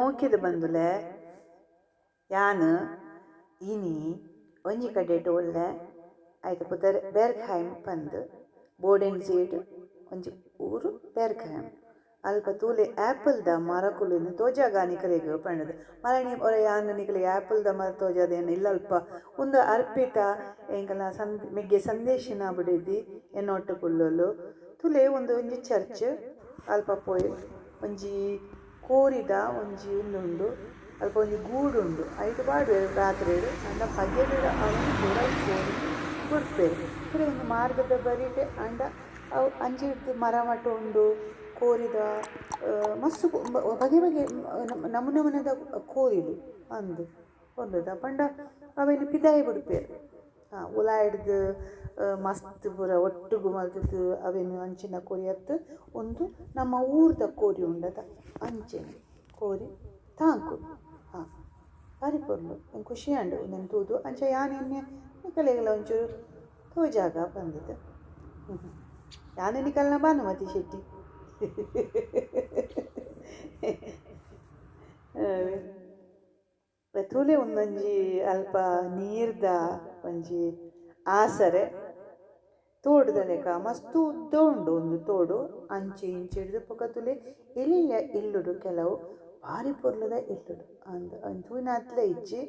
ಮೋಕೆದ ಬಂದುಲೆ ಯಾನ್ ಇನಿ ಒಂಜಿ ಕಡೆಟ್ ಉಲ್ಲೆ ಐತ ಪುದರ್ ಬೆರ್ಗ್ಹೈಮ್ ಪಂದ್ ಬೋಡೆನ್ ಸೀಡ್ ಒಂಜಿ ಊರು ಬೆರ್ಗ್ಹೈಮ್ ಅಲ್ಪ ತೂಲೆ ಆಪಲ್ದ ಮರಕುಲು ತೋಜಾಗ ನಿಕಲೆಗ್ ಪಂಡುದು ಮರಣಿ ಒರ ಯಾನ್ ನಿಕಲೆಗ್ ಆಪಲ್ದ ಮರ ತೋಜಾದೇನು ಇಲ್ಲಲ್ಪ ಉಂದು ಅರ್ಪಿತ ಎಂಕಲ್ನ ಮೆಗ್ಗೆ ಸಂದೇಶನ ಬುಡಿದಿ ಎನ್ನೊಟ್ಟು ಕುಲ್ಲೊಲು ತೂಲೆ ಉಂದು ಒಂಜಿ ಚರ್ಚ್ ಅಲ್ಪ ಪೋಯಿ ಒಂಜಿ ಕೋರಿದ ಒಂಜಿ ಉಂದುಂಡು ಅಲ್ಪ ಒಂಜಿ ಗೂಡು ಉಂಡು ಐಟ್ ಪಾಡುವೆರ್ ರಾತ್ರೆಡ್ ಆಂಡ ಪಗೆಲುಡು ಅವೆನ್ ಪೂರ ಕೋರಿ ಬುಡ್ಪೆರ್ ಪೂರ ಉಂದು ಮಾರ್ಗದ ಬರಿಟ್ ಆಂಡ ಅವು ಅಂಚಿರ್ದ್ ಮರ ಮಟ್ಟ್ ಉಂಡು ಕೋರಿದ ಮಸ್ತ್ ಬಗೆ ಬಗೆ ನಮೂನೆ ನಮೂನೆದ ಕೋರಿಲು ಅಂದ್ ಪೊರ್ಲುದ ಪಂಡ ಅವೆನ್ ಪಿದಾಯಿ ಬುಡ್ಪೆರ್ ಉಲಾಯಿಡ್ದ್ ಮಸ್ತ್ ಪೂರ ಒಟ್ಟುಗು ಮಲ್ತುದು ಅವೆನ್ ಅಂಚಿನ ಕೋರಿ ಅತ್ತ್ ಉಂದು ನಮ್ಮ ಊರ್ದ ಕೋರಿ ಉಂಡತ ಅಂಚನೆ ಕೋರಿ ತಾಂಕು ಬಾರಿ ಪೊರ್ಲು ಎಂಕ್ ಖುಷಿ ಆಂಡ್ ಉಂದೆನ್ ತೂದು ಅಂಚ ಯಾನ್ ಎನ್ನೆ ನಿಕಲೆಗ್ಲ ಒಂಚೂರು ತೋಜಾಗ ಪಂದುದು ಯಾನ್ ನಿಕಲ್ನ ಭಾನುಮತಿ ಶೆಟ್ಟಿ. ತೂಲೆ ಉಂದೊಂಜಿ ಅಲ್ಪ ನೀರ್ದ ಒಂಜಿ ಆಸರೆ ತೋಡುದ ಲೆಕ ಮಸ್ತ್ ಉದ್ದ ಉಂಡು ಉಂದು ತೋಡು ಅಂಚಿ ಇಂಚಿ ಹಿಡ್ದು ಬೊಕ ತೂಲೆ ಎಲ್ಯ ಇಲ್ಲುಡು ಕೆಲವು ಬಾರಿ ಪೊರ್ಲುದ ಇಲ್ಲುಡು ಅಂದ್ ಐನ್ ತೂಯಿನಾತ್ಲ ಇಜ್ಜಿ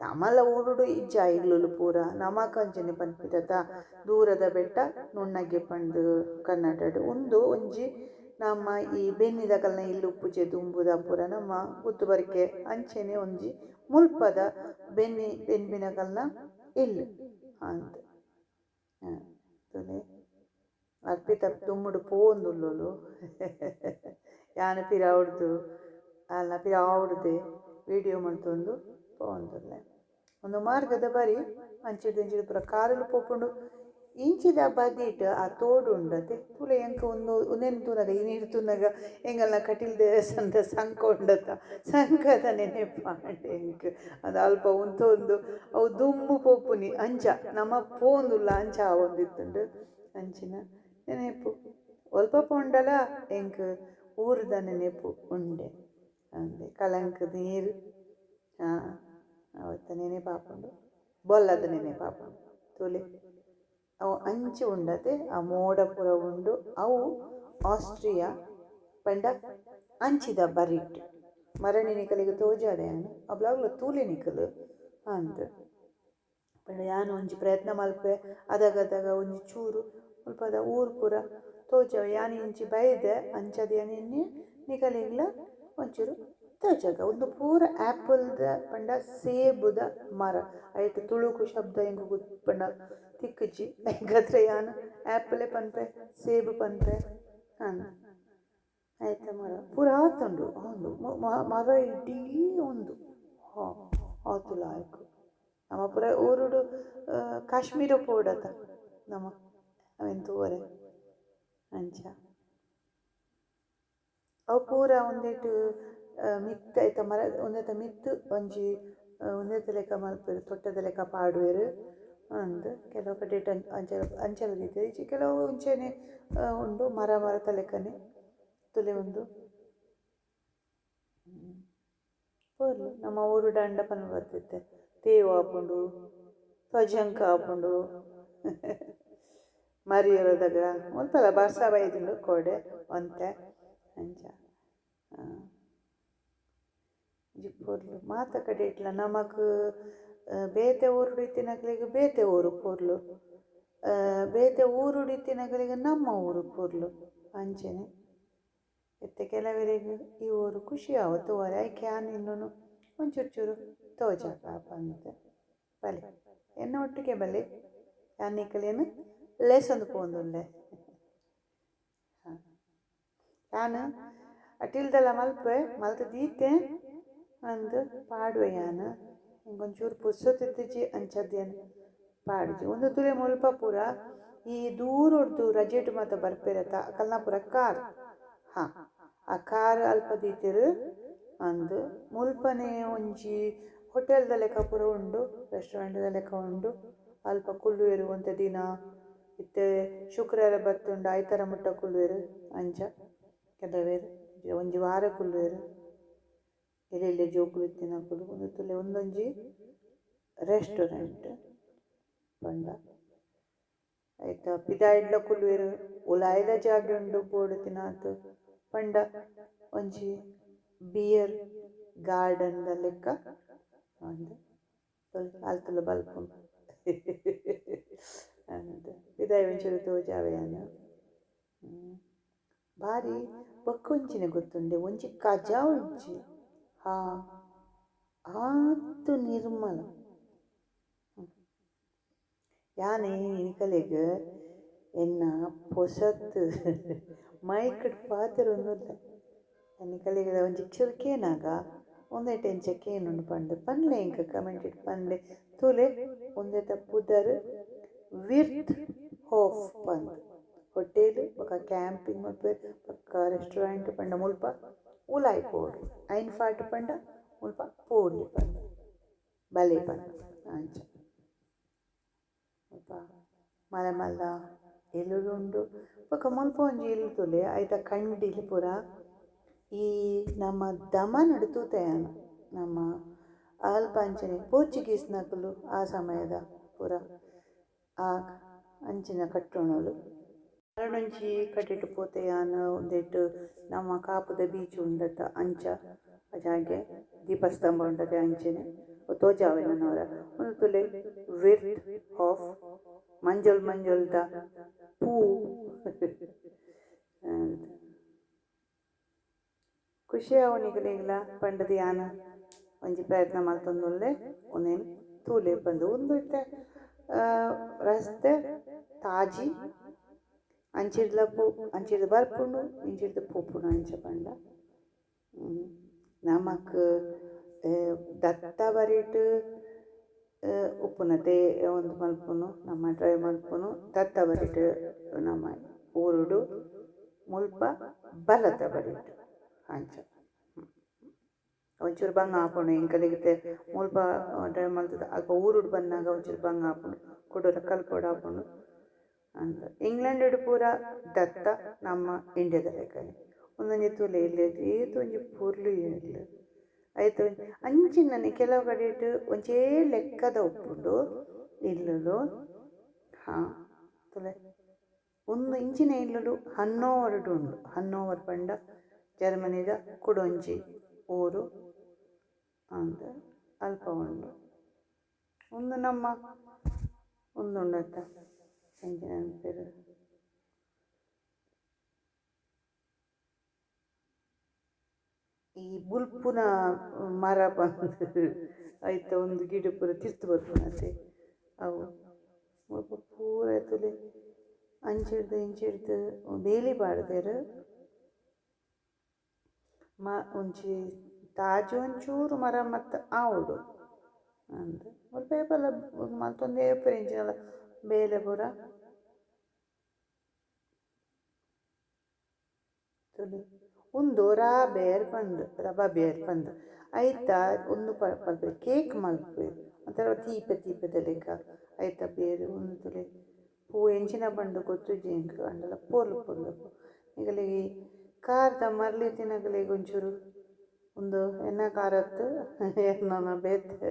ನಮಲ ಊರುಡು ಇಜ್ಜ ಇಲ್ಲುಲು ಪೂರ ನಮಕ್ ಅಂಚನೆ ಪನ್ಪಿನತ ದೂರದ ಬೆಟ್ಟ ನುಣ್ಣಗೆ ಪಂದ್ ಕನ್ನಡಡ್ ಉಂದು ಒಂಜಿ ನಮ್ಮ ಈ ಬೆನ್ನಿದಕಲ್ನ ಇಲ್ಲ್ ಉಪ್ಪುಜೆ ದುಂಬುದ ಪೂರ ನಮ್ಮ ಗುತ್ತು ಬರ್ಕೆ ಅಂಚನೆ ಒಂಜಿ ಮುಲ್ಪದ ಬೆನ್ನಿ ಬೆನ್ಪಿನಕಲ್ನ ಇಲ್ಲ್ ಅಂದ್ ತೂಲೆ ಅರ್ಪಿತ ದುಂಬುಡು ಪೋವೊಂದುಲ್ಲೊಲು ಯಾನ್ ಪಿರವುಡ್ದು ಆಲ್ನ ಪಿರವುಡ್ದೆ ವಿಡಿಯೋ ಮಲ್ತೊಂದು ಪೋವೊಂದುಲ್ಲೆ ಉಂದು ಮಾರ್ಗದ ಬರಿ ಅಂಚಿರ್ದ್ ಇಂಚಿರ್ದ್ ಪೂರ ಕಾರುಲು ಪೋಪುಂಡು ಇಂಚಿದ ಬದಿಟ್ ಆ ತೋಡು ಉಂಡತೆ ತೂಲೆ ಎಂಕ್ ಉಂದು ಉಂದೆನ್ ತೂನಗ ಈ ನೀರ್ ತೂನಗ ಎಂಕಲ್ನ ಕಟೀಲ್ ದೇವಸ್ಥಾನದ ಸಂಕ ಉಂಡತ ಸಂಕದ ನೆನೆಪಾಂಡ್ ಎಂಕ್ ಅದು ಅಲ್ಪ ಉಂತೊಂದು ಅವು ದುಂಬು ಪೋಪುನಿ ಅಂಚ ನಮ ಪೋವೊಂದುಲ್ಲ ಅಂಚ ಆವೊಂದಿತ್ತುಂಡು ಅಂಚಿನ ನೆನೆಪು ಒಲ್ಪ ಪೋಂಡಲ ಎಂಕ್ ಊರುದ ನೆನೆಪು ಉಂಡೆ ಅಂದೆ ಕಲಂಕ್ ನೀರು ಅವತ್ತ ನೆನೆಪಾಪುಂಡು ಬೊಲ್ಲದ ನೆನೆಪಾಪುಂಡು ತೂಲೆ ಅವು ಅಂಚಿ ಉಂಡತೆ ಆ ಮೋಡ ಪೂರ ಉಂಡು ಅವು ಆಸ್ಟ್ರಿಯಾ ಪಂಡ ಅಂಚಿದ ಬರಿಟ್ ಮರಣಿ ನಿಕಲೆಗ್ ತೋಜಾದೆ ಯಾನ್ ಅಬ್ಲಾಗ್ಲ ತೂಲೆ ನಿಕುಲು ಅಂದ್ ಪಂಡ ಯಾನ್ ಒಂಜಿ ಪ್ರಯತ್ನ ಮಲ್ಪೆ ಅದಗದಗ ಒಂಜಿ ಚೂರು ಮುಲ್ಪದ ಊರು ಪೂರ ತೋಜಾವೆ ಯಾನ್ ಇಂಚಿ ಬೈದೆ ಅಂಚಾದ್ ಯಾನ್ ಎನ್ನಿ ನಿಕಲೆಗ್ಲ ಒಂಚೂರು ತೋಜಾಗ ಉಂದು ಪೂರ ಆಪಲ್ದ ಪಂಡ ಸೇಬುದ ಮರ ಐಟ್ ತುಳುಕು ಶಬ್ದ ಎಂಕ್ ಪಂಡ ತಿಕ್ಕುಜಿ ಐಕಾತ್ರ ಯಾನ್ ಆಪಲೇ ಪನ್ಪೆ ಸೇಬು ಪನ್ಪೆ ಅಂದ್ ಐತ ಮರ ಪೂರ ಆತುಂಡು ಉಂದು ಮರ ಇಡೀ ಉಂದು ಆತ್ ಲಾಯ್ಕ್ ನಮ ಪೂರ ಊರುಡು ಕಾಶ್ಮೀರ ಪೋವೊಡತ ನಮ ಅವೆನ್ ತೂವರೆ ಅಂಚ ಅವು ಪೂರ ಉಂದೆಟ್ ಮಿತ್ತ್ ಐತ ಮರ ಉಂದೆತ ಮಿತ್ತ್ ಒಂಜಿ ಉಂದೆತ ಲೆಕ ಮಲ್ಪುವೆರ್ ತೊಟ್ಟೆದ ಲೆಕ ಪಾಡುವೆರ್ ಅಂದ್ ಕೆಲವು ಕಡೆಟ್ ಅಂಚ ಅಂಚಲ ದೀತೆರ್ ಇಜ್ಜಿ ಕೆಲವು ಇಂಚನೆ ಉಂಡು ಮರ ಮರತ ಲೆಕನೆ ತೂಲೆ ಉಂದು ಪೊರ್ಲು ನಮ್ಮ ಊರುಡು ಆಂಡ ಪನ್ಪುವತ್ತಿತ್ತೆ ತೇವು ಆಪುಂಡು ತೊಜಂಕ್ ಆಪುಂಡು ಮರಿಯಲದಾಗ ಮುಲ್ಪಲ ಬರ್ಸ ಬೈದುಂಡು ಕೋಡೆ ಒಂತೆ ಅಂಚ ಒಂಜಿ ಪೊರ್ಲು ಮಾತ ಕಡೆಟ್ಲ ನಮಕ್ ಬೇತೆ ಊರುಡು ಇತ್ತಿನಕ್ಲೆಗ್ ಬೇತೆ ಊರು ಪೊರ್ಲು ಬೇತೆ ಊರುಡು ಇತ್ತಿನಕ್ಲೆಗ್ ನಮ್ಮ ಊರು ಪೊರ್ಲು ಅಂಚನೆ ಇತ್ತೆ ಕೆಲವೆರೆಗ್ ಈ ಊರು ಖುಷಿ ಆವು ತೂವರೆ ಐಕ್ ಯಾನ್ ಇನ್ನುನು ಒಂಚೂರು ಚೂರು ತೋಜಾಗ ಪಂದ್ ಬಲೆ ಎನ್ನ ಒಟ್ಟಿಗೆ ಬಲೆ ಯಾನ್ ನಿಕಲೆನ್ ಲೇಸೊಂದು ಪೋವೊಂದುಲ್ಲೆ ಯಾನ್ ಅಟಿಲ್ದಲ ಮಲ್ಪೆ ಮಲ್ತ್ ದೀತೆ ಅಂದ್ ಪಾಡುವೆ ಯಾನ್ ಎಂಕೊಂಚೂರು ಪುರ್ಸೊತ್ತು ಇತ್ತಿಜಿ ಅಂಚಾದ್ ಯಾನ್ ಪಾಡುಜಿ ಉಂದು ತೂಲೆ ಮುಲ್ಪ ಪೂರ ಈ ದೂರೊಡ್ದು ರಜೆಟ್ ಮಾತ ಬರ್ಪೆರತ ಅಕಲ್ನ ಪೂರ ಕಾರ್ ಆ ಕಾರ್ ಅಲ್ಪ ದೀತೆರ್ ಅಂದ್ ಮುಲ್ಪನೆ ಒಂಜಿ ಹೋಟೆಲ್ ದ ಲೆಕ ಪೂರ ಉಂಡು ರೆಸ್ಟೋರೆಂಟ್ ದ ಲೆಕ ಉಂಡು ಅಲ್ಪ ಕುಲ್ಲುವೆರ್ ಒಂತೆ ದಿನ ಇತ್ತೆ ಶುಕ್ರಾರ ಬತ್ತುಂಡ ಐತಾರ ಮುಟ್ಟ ಕುಲ್ಲುವೆರ್ ಅಂಚ ಕೆಲವೆರ್ ಒಂಜಿ ವಾರ ಕುಲ್ಲುವೆರ್. ಎಲ್ಲೆಲ್ಲ್ಯ ಜೋಕುಲು ಇತ್ತಿನಕುಲು ಉಂದು ತೂಲೆ ಉಂದೊಂಜಿ ರೆಸ್ಟೋರೆಂಟ್ ಪಂಡ ಐತ ಪಿದಾಯ್ಡ್ಲ ಕುಲ್ಲುವೆರ್ ಉಲಾಯಿದ ಜಾಗೆ ಉಂಡು ಬೋಡಿತ್ತಿನಾತ್ ಪಂಡ ಒಂಜಿ ಬಿಯರ್ ಗಾರ್ಡನ್ ದ ಲೆಕ ಅಂದ್ ಅಲ್ತುಲ ಬಲ್ಪುನು ಅಂದ್ ಪಿದಾಯಿ ಒಂಚೂರು ತೋಜಾವೆ ಯಾನ್ ಬಾರಿ ಬೊಕ ಒಂಜಿನೆ ಗೊತ್ತುಂಡೆ ಒಂಜಿ ಕಜವು ಇಜ್ಜಿ ಹಾ ಆತ್ ನಿರ್ಮಲ ಯಾನ್ ನಿಕಲೆಗ್ ಎನ್ನ ಪೊಸತ್ ಮೈಕ್ ಡ್ ಪಾತೆರೊಂದುಲ್ಲೆ ನಿಕಲೆಗ್ ಒಂಜಿ ಚೂರು ಕೇನಗ ಉಂದೆಟ್ ಎಂಚ ಕೇನುಂಡು ಪಂದ್ ಪನ್ಲೆ ಎಂಕ್ ಕಮೆಂಟ್ ಡ್ ಪನ್ಲೆ ತೂಲೆ ಉಂದೆತ ಪುದರ್ ವಿರ್ತ್ ಹೋಫ್ ಪಂದ್ ಹೋಟೆಲ್ ಬೊಕ ಕ್ಯಾಂಪಿಂಗ್ ಮನ್ಪುವೆರ್ ಬೊಕ ರೆಸ್ಟೋರೆಂಟ್ ಪಂಡ ಮುಲ್ಪ ಉಲಾಯಿ ಪೋವೊಡು ಐನ್ ಫಾಟ್ ಪಂಡ ಮುಲ್ಪ ಪೋವೊಲಿ ಪಂದ್ ಬಲೆ ಪಂದ್ ಅಂಚ ಮುಲ್ಪ ಮಲ್ಲ ಮಲ್ಲ ಇಲ್ಲುಲು ಉಂಡು ಬೊಕ ಮುಲ್ಪ ಒಂಜಿ ಇಲ್ಲ್ ತೂಲೆ ಐತ ಕಂಡಿಲ್ ಪೂರ ಈ ನಮ ದಮನ್ಡ್ ತೂತೆ ಯಾನ್ ನಮ ಅಲ್ಪ ಅಂಚನೆ ಪೋರ್ಚುಗೀಸ್ ನಕುಲು ಆ ಸಮಯದ ಪೂರ ಆ ಅಂಚಿನ ಕಟ್ಟೋಣಲು ನನೊಂಜಿ ಕಡೆಟ್ ಪೋತೆ ಯಾನ್ ಉಂದೆಟ್ ನಮ್ಮ ಕಾಪುದ ಬೀಚ್ ಉಂಡತ ಅಂಚ ಆ ಜಾಗೆ ದೀಪಸ್ತಂಭ ಉಂಡತೆ ಅಂಚನೆ ತೋಜಾವೆ ನನೊರ ಉಂದು ತೂಲೆ ವಿರ್ತ್ ಆಫ್ ಮಂಜೊಲ್ ಮಂಜೊಲ್ದ ಪೂ ಅಂದ್ ಖುಷಿ ಆವು ನಿಕಲೆಗ್ಲ ಪಂಡ್‌ದ್ ಯಾನ್ ಒಂಜಿ ಪ್ರಯತ್ನ ಮಲ್ತೊಂದುಲ್ಲೆ ಉಂದೆನ್ ತೂಲೆ ಪಂದ್ ಉಂದು ಇತ್ತೆ ರಸ್ತೆ ತಾಜಿ ಅಂಚಿರ್ದ್ಲ ಅಂಚಿರ್ದ್ ಬರ್ಪುಂಡು ಇಂಚಿರ್ದ್ ಪೋಪುಂಡು ಅಂಚ ಪಂಡ ನಮಕ್ ದತ್ತ ಬರಿಟ್ ಉಪ್ಪುನತೆ ಉಂದು ಮನ್ಪುನು ನಮ ಡ್ರೈವ್ ಮನ್ಪುನು ದತ್ತ ಬರಿಟ್ ನಮ ಊರುಡು ಮುಲ್ಪ ಬಲತ ಬರಿಟ್ ಅಂಚ ಒಂಚೂರು ಬಂಗ ಆಪುಂಡು ಎಂಕಲೆಗ್ ಇತ್ತೆ ಮುಲ್ಪ ಡ್ರೈವ್ ಮಲ್ತ್‌ದ್ ಅಲ್ಪ ಊರುಡು ಬನ್ನಗ ಒಂಚೂರು ಬಂಗ ಆಪುಂಡು ಕುಡೊರ ಕಲ್ಪೊಡಾಪುಂಡು ಅಂದ್ ಇಂಗ್ಲೆಂಡ್ ಪೂರ ದತ್ತ ನಮ್ಮ ಇಂಡಿಯಾದ ಲೆಕನೆ ಉಂದೊಂಜಿ ತೂಲೆ ಇಲ್ಲ್ ಏತ್ ಒಂಜಿ ಪೊರ್ಲು ಇಲ್ಲ್ ಐತ ಅಂಚಿನನೆ ಕೆಲವು ಕಡೆಟ್ ಒಂಜೇ ಲೆಕ್ಕದ ಉಪ್ಪುಂಡು ಇಲ್ಲುಲು ಹಾ ತೂಲೆ ಉಂದು ಇಂಚಿನ ಇಲ್ಲುಲು ಹನ್ನೋವರ್ ಡ್ ಉಂಡು ಹನ್ನೋವರ್ ಪಂಡ ಜರ್ಮನಿದ ಕುಡೊಂಜಿ ಊರು ಅಂದ್ ಅಲ್ಪ ಉಂಡು ಉಂದು ನಮ್ಮ ಉಂದು ಉಂಡತ ಎಂಚಿನ ಪನ್ಪೆರ್. ಈ ಬುಲ್ಪುನ ಮರ ಪಂದ್ ಐತ ಉಂದು ಗಿಡ ಪೂರ ತಿರ್ತ್ ಬರ್ಪುಂಡತೆ ಅವು ಮುಲ್ಪ ಪೂರ ತೂಲೆ ಅಂಚಿರ್ದ್ ಇಂಚಿರ್ದ್ ಬೇಲಿ ಪಾಡ್ದೆರ್ ಒಂಜಿ ತಾಜಿ ಒಂಚೂರು ಮರಮ್ಮತ್ ಆವೊಡು ಅಂದ್ ಮುಲ್ಪ ಏಪಲ ಮಲ್ತೊಂದೆ ಇಪ್ಪುವೆರ್ ಎಂಚಿನಲ ಬೇಲೆ ಪೂರ. ತೂಲೆ ಉಂದು ರಾಬೇರ್ ಪಂದ್ ರಬ ಬೇರ್ ಪಂದ್ ಐತ ಉಂದು ಪನ್ಪೆರ್ ಕೇಕ್ ಮನ್ಪುವೆರ್ ಒಂಥರ ತೀಪೆ ತೀಪೆದ ಲೆಕ ಐತ ಬೇರ್ ಉಂದು ತೂಲೆ ಪೂ ಎಂಚಿನ ಪಂದ್ ಗೊತ್ತುಜ್ಜಿ ಎಂಕ್ ಆಂಡಲ ಪೊರ್ಲು ಪೊರ್ಲು ನಿಕಲೆಗ್ ಈ ಕಾರ್ದ ಮರ್ಲ್ ಇತ್ತಿನಕಲೆಗ್ ಒಂಚೂರು ಉಂದು ಎನ್ನ ಕಾರ್ ಅತ್ತ್ ಎನ್ನನ ಬೇತೆ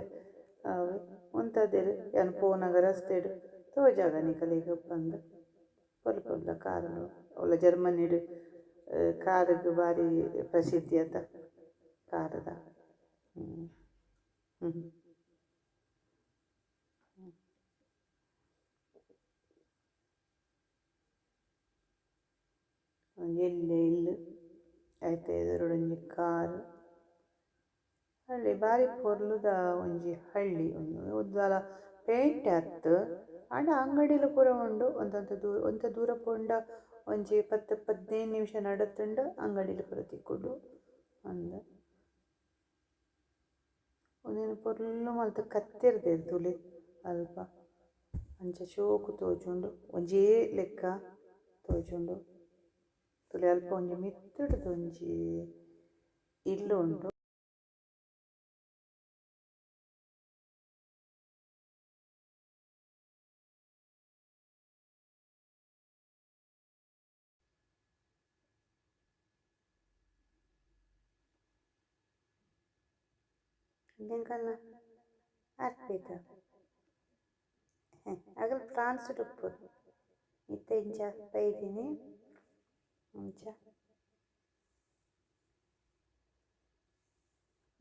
ಅವು ಉಂತದೆರ್ ಯಾನ್ ಪೋನಗ ರಸ್ತೆಡ್ ತೋಜಾಗ ನಿಕಲೆಗ್ ಪಂದ್ ಪೊರ್ಲು ಪೊರ್ಲುದ ಕಾರುಲು ಅವ್ಲ ಜರ್ಮನಿಡ್ ಕಾರುಗ್ ಬಾರಿ ಪ್ರಸಿದ್ಧಿ ಅತ ಕಾರುದ ಒಂಜಿ ಎಲ್ಲ್ಯ ಇಲ್ಲ್ ಐತ ಎದುರುಡು ಒಂಜಿ ಕಾರ್ ಹಳ್ಳಿ ಬಾರಿ ಪೊರ್ಲುದ ಒಂಜಿ ಹಳ್ಳಿ ಉಂದು ಉಂದು ದಾಲ ಪೇಂಟೆ ಅತ್ತ್ ಆಂಡ ಅಂಗಡಿಲು ಪೂರ ಉಂಡು ಒಂತೆ ಒಂತೆ ದೂರ ಒಂತೆ ದೂರ ಪೋಂಡ ಒಂಜಿ ಪತ್ತ್ 15 ನಿಮಿಷ ನಡತುಂಡ ಅಂಗಡಿಲು ಪೂರ ತಿಕ್ಕುಂಡು ಅಂದ್ ಉಂದೆನ್ ಪೊರ್ಲು ಮಲ್ತ್ ಕತ್ತೆರ್ದೆರ್ ತೂಲೆ ಅಲ್ಪ ಅಂಚ ಶೋಕು ತೋಜುಂಡು ಒಂಜೇ ಲೆಕ್ಕ ತೋಜುಂಡು ತೂಲೆ ಅಲ್ಪ ಒಂಜಿ ಮಿತ್ತುರ್ದ್ ಒಂಜಿ ಇಲ್ಲ್ ಉಂಡು. ಎಂಕಲ್ನ ಅರ್ಪಿತ ಅಗಲ್ ಫ್ರಾನ್ಸ್ ಉಪ್ಪು ಇತ್ತೆ ಇಂಚ ಬೈದಿನಿ ಅಂಚ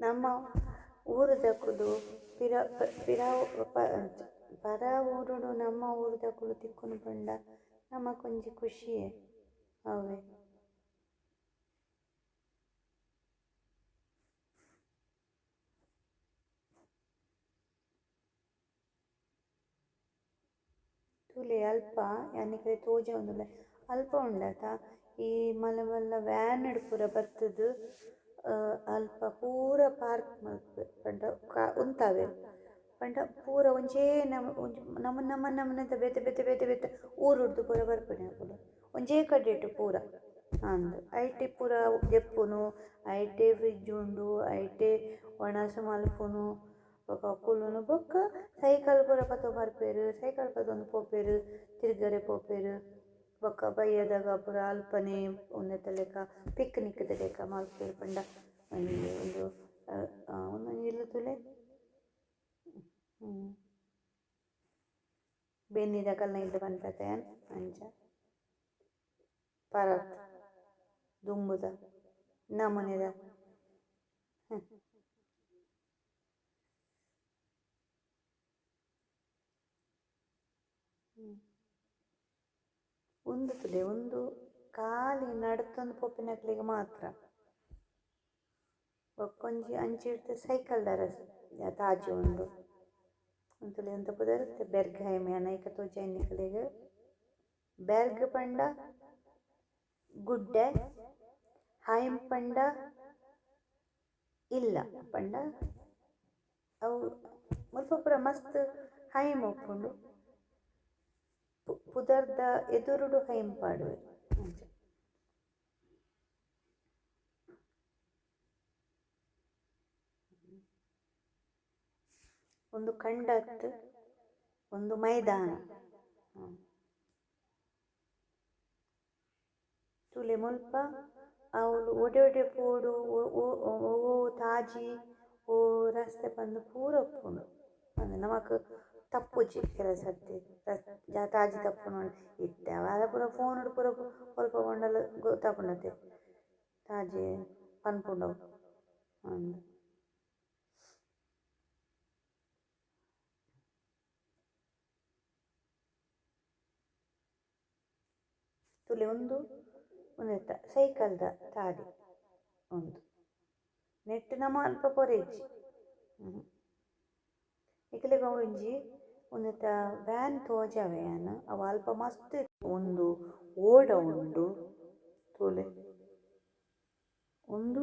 ನಮ್ಮ ಊರುದಕುಲು ಪಿರ ಪಿರ ಪರ ಊರುಡು ನಮ್ಮ ಊರುದಕುಲು ತಿಕ್ಕುನು ಪಂಡ ನಮಕೊಂಜಿ ಖುಷಿಯೇ ಅವೇ. ತೂಲೆ ಅಲ್ಪ ಯಾನಿಕಲೆ ತೋಜೊಂದುಲ್ಲೆ ಅಲ್ಪ ಉಂಡತ ಈ ಮಲ್ಲ ಮಲ್ಲ ವ್ಯಾನ್ ಪೂರ ಬತ್ತುದು ಅಲ್ಪ ಪೂರ ಪಾರ್ಕ್ ಮಲ್ಪುವೆರ್ ಪಂಡ ಉಂತಾವೆರ್ ಪಂಡ ಪೂರ ಒಂಜೇ ಒಂಜಿ ನಮ ನಮ ನಮನೆದ ಬೇತೆ ಬೇತೆ ಬೇತೆ ಬೇತೆ ಊರುಡ್ದು ಪೂರ ಬರ್ಪಿನಕುಲು ಒಂಜೇ ಕಡೆಟ್ ಪೂರ ಅಂದ್ ಐಟೆ ಪೂರ ಜೆಪ್ಪುನು ಐಟೆ ಫ್ರಿಡ್ಜ್ ಉಂಡು ಐಟೆ ವನಸ್ ಮಲ್ಪುನು ಬೊಕ ಕುಲ್ಲುನು ಬೊಕ ಸೈಕಲ್ ಪೂರ ಪತೊಂದು ಬರ್ಪೆರ್ ಸೈಕಲ್ ಪತೊಂದು ಪೋಪೆರ್ ತಿರ್ಗರೆ ಪೋಪೆರ್ ಬೊಕ ಬಯ್ಯದಗ ಪೂರ ಅಲ್ಪನೆ ಉಂದೆತ ಲೆಕ ಪಿಕ್ನಿಕ್ ದ ಲೆಕ ಮಲ್ಪುವೆರ್ ಪಂಡ ಒಂಜಿ ಉಂದು ಉಂದೊಂಜಿ ಇಲ್ಲ್ ತೂಲೆ ಬೆನ್ನಿದಕಲ್ನ ಇಲ್ಲ್ ಪನ್ಪೆತ ಯಾನ್ ಅಂಚ ಪರತ್ ದುಂಬುದ ನಮೂನೆದ ಉಂದು ತೂಲೆ ಉಂದು ಖಾಲಿ ನಡತೊಂದು ಪೋಪಿನಕ್ಲೆಗ್ ಮಾತ್ರ ಬೊಕೊಂಜಿ ಅಂಚಿರ್ದ್ ಸೈಕಲ್ ದ ರಸ್ತೆ ತಾಜಿ ಉಂಡು ಉಂತುಲೆ ಉಂದು ಪುದರ್ ಬೆರ್ಗ್ ಹೈಮ್ ಯಾನ್ ಐಕ ತೋಜಾಯಿನಿ ನಿಕಲೆಗ್ ಬೆರ್ಗ್ ಪಂಡ ಗುಡ್ಡೆ ಹೈಮ್ ಪಂಡ ಇಲ್ಲ ಪಂಡ ಅವು ಮುಲ್ಪ ಪೂರ ಮಸ್ತ್ ಹೈಮ್ ಉಪ್ಪುಂಡು ಪುದರ್ದ ಎದುರುಡು ಹೈಮ್ ಪಾಡುವೆರ್ ಅಂಚ. ಉಂದು ಕಂಡತ್ ಉಂದು ಮೈದಾನ. ತೂಲೆ ಮುಲ್ಪ ಅವ್ಲು ಒಡೆ ಒಡೆ ಪೋಡು ಓ ತಾಜಿ ಓ ರಸ್ತೆ ಪಂದ್ ಪೂರ ಉಪ್ಪುಂಡು ಅಂದ್ ನಮಕ್ ತಪ್ಪುಜಿ ಕೆಲವು ಸರ್ತಿ ತಾಜಿ ತಪ್ಪುನು ಇತ್ತೆ ಅವ ಪೂರ ಫೋನ್ ಪೂರ ಒಲ್ಪ ಪೋಂಡಲ ಗೊತ್ತಾಪುಂಡತೆ ತಾಜಿ ಪನ್ಪುಂಡು ಅವು ಅಂದ್. ತೂಲೆ ಉಂದು ಉಂದೆತ ಸೈಕಲ್ದ ತಾದಿ ಉಂದು ನೆಟ್ಟ್ ನಮ ಅಲ್ಪ ಪೋರೆ ಇಜ್ಜಿ ನಿಕಲೆಗ್ ಒಂಜಿ ಉಂದೆತ ವ್ಯಾನ್ ತೋಜಾವೆ ಯಾನ್ ಅವು ಅಲ್ಪ ಮಸ್ತ್ ಉಂದು ಓಡ ಉಂಡು ತೂಲೆ ಉಂದು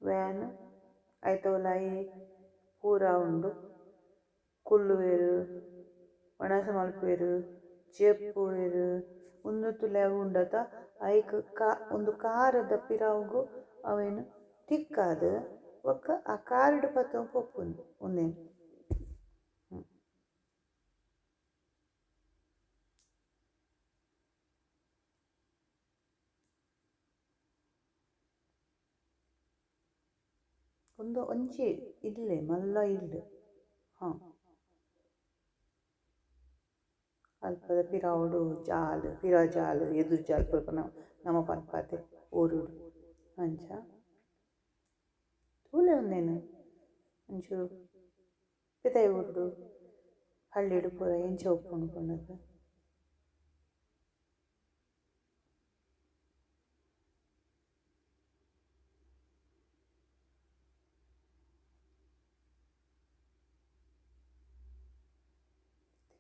ವ್ಯಾನ್ ಐತ ಉಲಾಯಿ ಪೂರ ಉಂಡು ಕುಲ್ಲುವೆರ್ ವನಸ್ ಮಲ್ಪುವೆರ್ ಜೆಪ್ಪುವೆರ್ ಉಂದು ತೂಲೆ ಅವು ಉಂಡತ ಐಕ್ ಉಂದು ಕಾರದ ಪಿರವುಗು ಅವೆನ್ ತಿಕ್ಕಾದ್ ಬೊಕ್ಕ ಆ ಕಾರ್ ಡ್ ಪತೊಂದು ಪೋಪುಂಡು ಉಂದೆನ್. ಉಂದು ಒಂಜಿ ಇಲ್ಲೆ ಮಲ್ಲ ಇಲ್ಲ್ ಹ. ಅಲ್ಪದ ಪಿರವುಡು ಜಾಲ್ ಪಿರ ಜಾಲ್ ಎದುರು ಜಾಲ್ ಪೂರ ನಮ ಪನ್ಪಾತೆ ಊರುಡು ಅಂಚ ತೂಲೆ ಉಂದೆನ್ ಒಂಚೂರು ಪಿದಾಯಿ ಊರುಡು ಹಳ್ಳಿಡ್ ಪೂರ ಎಂಚ ಉಪ್ಪುಂಡು ಪಂಡುದು.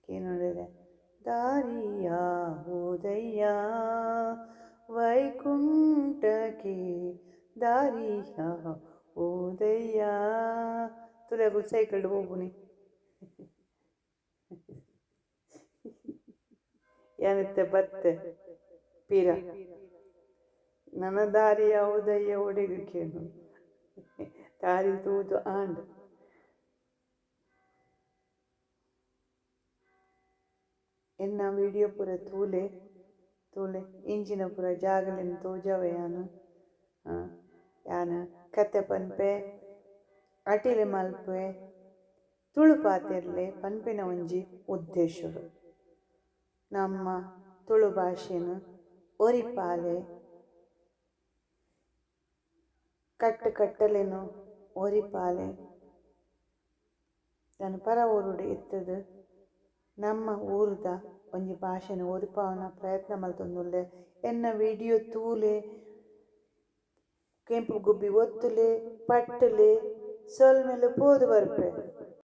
ಕೇನೊಂಡೆ ದಾರಿಯಾವುದಯ್ಯ ವೈಕುಂಠಕ್ಕೆ ದಾರಿಯಾವುದಯ್ಯ ತೂಲೆ ಅಕುಲು ಸೈಕಲ್ಡ್ ಪೋಪುನಿ ಯಾನಿತ್ತೆ ಬತ್ತೆ ಪಿರ ನನ ದಾರಿ ಯಾವುದಯ್ಯ ಒಡೆಗ್ ಕೇನು ದಾರಿ ತೂದು ಆಂಡ್. ಎನ್ನ ವಿಡಿಯೋ ಪೂರ ತೂಲೆ ತೂಲೆ ಇಂಚಿನ ಪೂರ ಜಾಗಲೆನ್ ತೋಜಾವೆ ಯಾನ್ ಯಾನ್ ಕತೆ ಪನ್ಪೆ ಅಟಿಲ್ ಮಲ್ಪುವೆ ತುಳು ಪಾತೆರ್ಲೆ ಪನ್ಪಿನ ಒಂಜಿ ಉದ್ದೇಶಡ್ ನಮ್ಮ ತುಳು ಭಾಷೆನ್ ಒರಿಪಾಲೆ ಕಟ್ಟ್ ಕಟ್ಟಲೆನ್ ಒರಿಪಾಲೆ. ಯಾನ್ ಪರ ಊರುಡು ಇತ್ತುದು ನಮ್ಮ ಊರುದ ಒಂಜಿ ಭಾಷೆನ್ ಒರಿಪಾವುನ ಪ್ರಯತ್ನ ಮಲ್ತೊಂದುಲ್ಲೆ. ಎನ್ನ ವಿಡಿಯೋ ತೂಲೆ, ಕೆಂಪು ಗುಬ್ಬಿ ಒತ್ತುಲೆ, ಪಟ್ಟುಲೆ, ಸೊಲ್ಮೆಲು ಪೋದು ಬರ್ಪೆ.